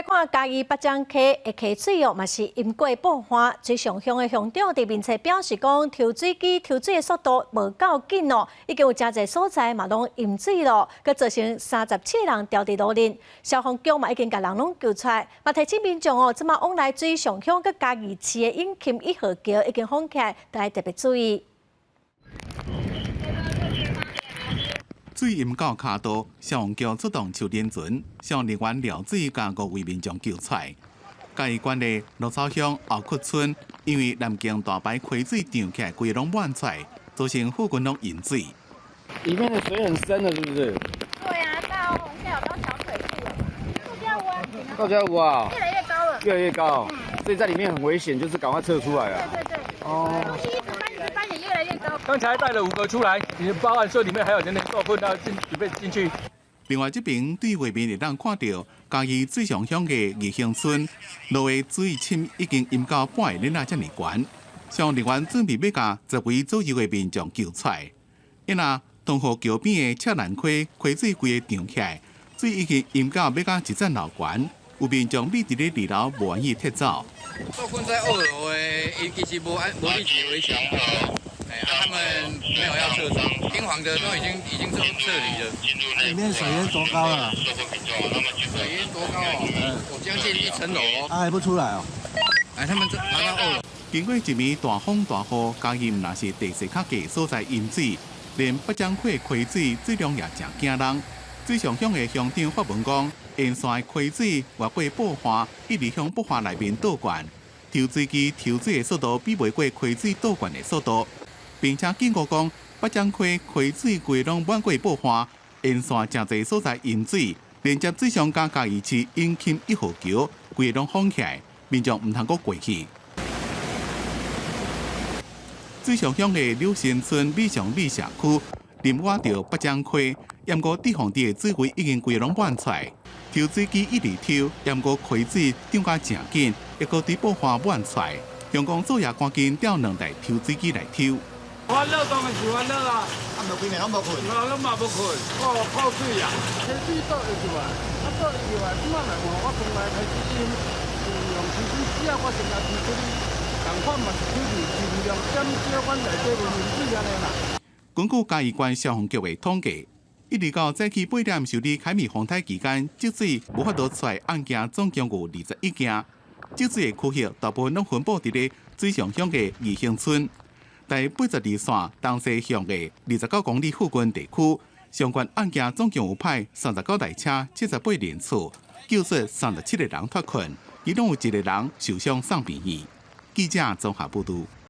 看嘉義八掌溪的溪水哦，嘛是淹過報岸。水上鄉的鄉長佇面冊表示講，抽水機抽水的速度無夠緊哦，已經有誠濟所在嘛攏淹水咯，閣造成37人牢佇路裡。消防局嘛已經共人攏救出來，嘛提醒民眾哦，這馬往來水上鄉佮嘉義市的永鑫一號橋已經封起來，著愛特別注意。水淹到跤肚，消防局出動樹輪船，消防人員撩水，共五位民眾救出來。嘉義縣的鹿草鄉後塢村，因為南京大排溪水漲起來，規个攏滿出來，造成附近攏淹水。裡面的水很深的，是不是？對啊，到現在有到小腿肚了。到家有啊。越來越高了。越來越高，所以在裡面很危險，就是趕快撤出來啊。對對對。哦。東西一直搬，一直搬，也越來越高。剛才帶了五個出來，已經報案說裡面還有人受困，要進準備進去。另外這邊對畫面會當看到嘉義水上鄉的義興村，落的水深已經淹到半个鏈仔遮爾懸，消防人員準備欲共10位左右的民眾救出來。因啊，東河橋邊的赤蘭溪溪水規个漲起來，水已經淹到欲甲一層樓懸，有民眾覕佇咧二樓無願意撤走。受困在二樓的，伊其實無按無立即圍牆，哎，啊，他們沒有要撤走，丁黃的都已經撤離了。裡面水淹多高了？水淹多高哦？我將近一層樓哦。他還不出來哦？哎，他們爬到二樓。經過一暝大風大雨，嘉義毋但是地勢較低所在淹水，連八掌溪溪水水量也誠驚人。水上鄉的鄉長發文講，沿線的溪水越過報岸，一直向報岸內面倒灌，抽水機抽水的速度比袂過溪水倒灌的速度，並且警告講，八掌溪溪水規攏滿過報岸，沿線誠濟所在淹水，連接水上佮嘉義市永鑫一號橋，規个攏封起來，民眾毋通閣過去。水上鄉的柳新村美上美社區，臨倚著八掌溪，毋過堤防底的水位已經規攏滿出來，抽水機一直抽，毋過溪水漲甲誠緊，抑閣對報岸滿出來。鄉公所也趕緊調兩台抽水機來抽。歡樂當然是歡樂啊！啊，無規暝攏無睏。我攏嘛無睏，哦，靠水啊！溪水倒會入來，啊倒會入來，這擺來看，我從來開始用用抽水，只要我現在抽出去，仝款嘛是水盡量減少阮內底淹水按呢啦。根據嘉義縣消防局的統計，一直到早起8點受理凱米風台期間，積水無法度出來案件總共有21件。積水的區域大部分攏分布佇咧水上鄉的義興村，台82線東西向的29公里附近地區，相關案件總共有派39台車、78人次，救出37個人脫困，其中有一個人受傷送病院。記者綜合報導。